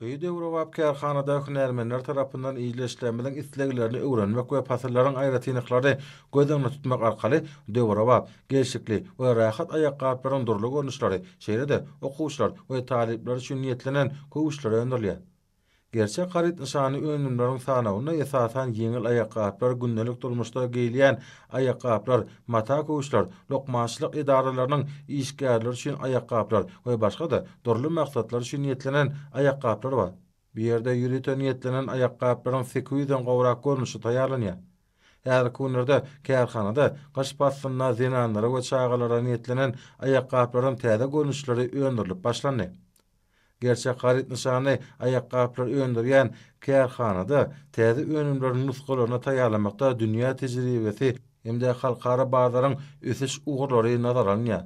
Bu döwrebap kärhanada hünärmenler tarapyndan ildeşlerimiziň isleglerini öwrenmek we pasyllaryň aýratynlyklaryny göz öňünde tutmak arkaly döwrebap, gelşikli we rahat aýakgaplaryň dürli görnüşleri, şeýle-de okuwçylar we talyplar üçin niýetlenen köwüşler öndürilýär. Gerçek haryt nyşanly önümleriň sanawynda esasan ýeňil aýakgaplar, gündelik durmuşda geýilýän aýakgaplar, mata köwüşler, lukmançylyk edaralarynyň işgärleri üçin aýakgaplar we başga-da dürli maksatlar üçin niýetlenen aýakgaplar bar. Bu ýerde ýörite niýetlenen aýakgaplaryň 800 den gowrak görnüşi taýýarlanýar. Häzirki günlerde kärhanada gyş paslynda zenanlara we çagalara niýetlenen aýakgaplaryň täze görnüşleri öndürilip başlandy. Gerçek haryt nyşanly aýakgaplary öndürýän kärhanada täze önümleriň nusgalaryny taýýarlamakda dünýä tejribesi hem-de halkara bazaryň ösüş ugurlary nazara alynýar.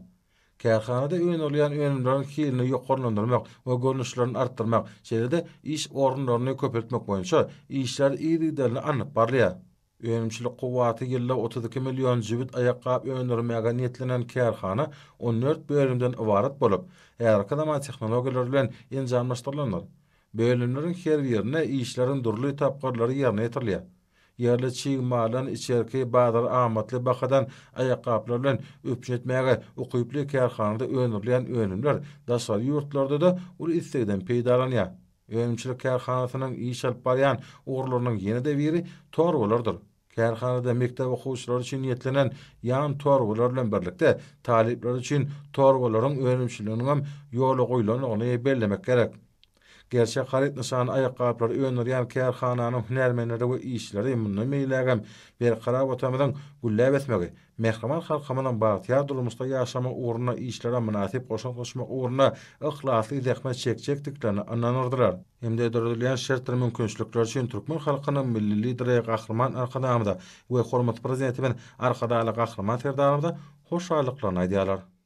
Kärhanada öndürilýän önümleriň hilini ýokarlandyrmak we görnüşlerini artdyrmak, şeýle-de iş orunlaryny köpeltmek boýunça işler yzygiderli alnyp barylýar. Önümçilik kuwwaty ýylda 32 million jübüt aýakgap öndürmäge niýetlenen kärhana 14 bölümden ybarat bolup, häzirki zaman tehnologiýalary bilen enjamlaşdyrylandyr. Bölümleriň her birinde işleriň dürli tapgyrlary ýerine ýetirilýär. Ýerli çig maldan içerki bazary amatly bahadan aýakgaplar bilen üpjün etmäge ukyply kärhanada öndürilýän önümler daşary ýurtlarda-da uly islegden peýdalanýar. Önümçilik kärhanasynyň iş alyp barýan ugurlarynyň ýene-de biri torbalardyr. Kärhanada mekdep okuwçylary üçin niýetlenen ýan torbalar bilen birlikde, talyplar üçin torbalaryň önümçiliginiňem ýola goýlandygyny bellemek gerek. Gerçek haryt nyşanly aýakgaplary öndürýän kärhananyň hünärmenleri we işçileri mundan beýlägem Berkarar Watanymyzyň gülläp ösmegi, Mähriban halkymyzyň bagtyýar durmuşda ýaşamagy ugrunda işlere mynasyp goşant goşmak ugrunda yhlasly zähmet çekjekdiklerine ynanyrdylar. Hem-de döredilýän şertdir mümkinçilikler üçin türkmen halkynyň Milli Lideri Gahryman Arkadagymyza we hormatly Prezidentimiz Arkadagly Gahryman Serdarymyza hoşallyklaryny aýdýarlar.